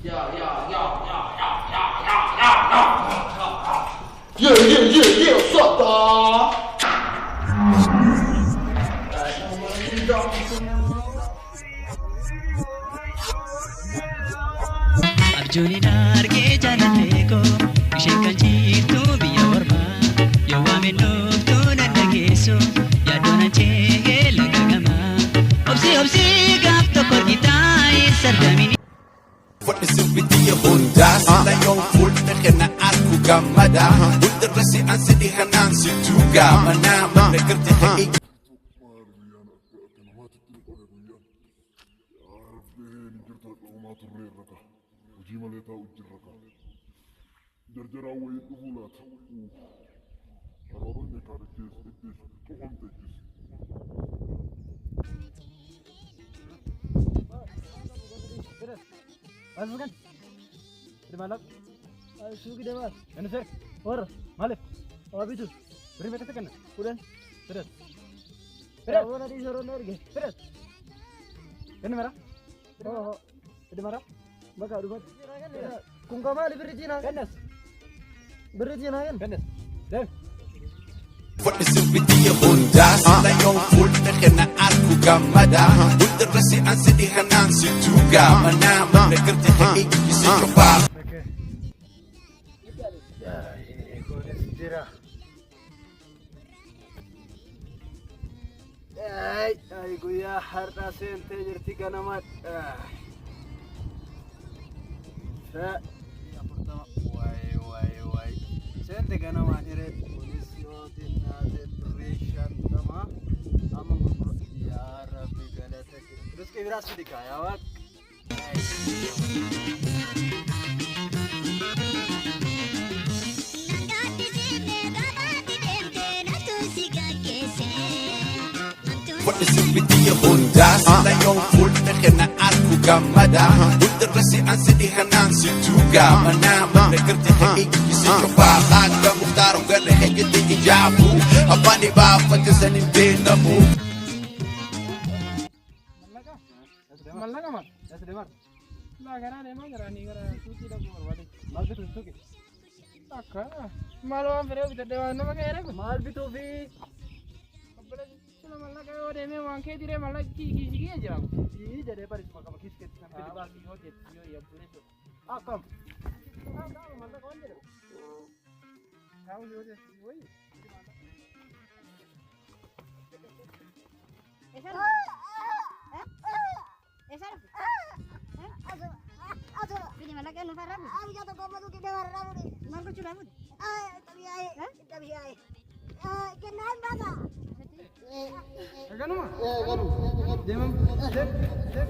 Yaa yaa yaa yaa yaa yaa yaa yaa yaa. Yeah yeah yeah yeah sotta. Abjuun argee jaalallee koo isheen kan jirtu biyya ormaa yoo waameen dhuftu nan dhageessu yaaddoon achee laga gamaa obsi obsi gaaf tokko argitaa eessa argamini. Fadhi sirbitiya hundaa sila yoon fuulli kenna arku gammada. Hundirra si an si dhihanaan si tuugaa manaa mana garti haqii. Maal guyyaan akka akka namaatti nu qabe guyyaan. Yaa Rabbi hin jirtu dhoomaa turreerra ka. Hojii malee taa'u jirra ka. Jarjaraan wayii dhufuu laata. Abaabonni kaan ijjees ijjees cufamte ijjees. Kun maali birri diinaa? Birri diinaa kenna. Fadhi sirbitiya hundaa sila yoon fuulli kenna arku gammada. Hundirra si an si dhihanaan si tuugaa manaa mana garti haqii si cufaa. Kunis jira. Ay, ay guyyaa har'aa seentee jirti ganamaa. Afurtama. Waay waay waay. Seente ganamaan hiree kunis yoo xinnaate birrii 50. Amma gurgura. Yaa Rabbi galata kee. Riskii biraas fidi kaa yaa Waaq. Fadhi sirbitiya hundaa sila yoon fuulli kenna arku gammada. Hundirra si an si dhihanaan si tuugaa manaa mana garti haqii si cufaa. Akka muktaaru garra heyyatti ijaabu. Afaan baafate san hin beekamu. Mallaqa maal? Laa karaa deemaa jira ani gara suuqii dhaquu barbaade. Maal bituuf suuqii? Akka maal waan fedhee bitadhee waan nama ka'ee dhaqu. Maal bituufi? Obboleessi mallaqa yoo deemee waan kee diree mallaqa kiisii kiyya jira. Sii jedhee barisuma qaba kiis keetti san fidi baasi. Yoo jettu yoo obboleessu. Akkam. Mallaqa waan jedhamu. Taa'u yoo jettu wayi. Ganuma. Deemam. Deem. Deem.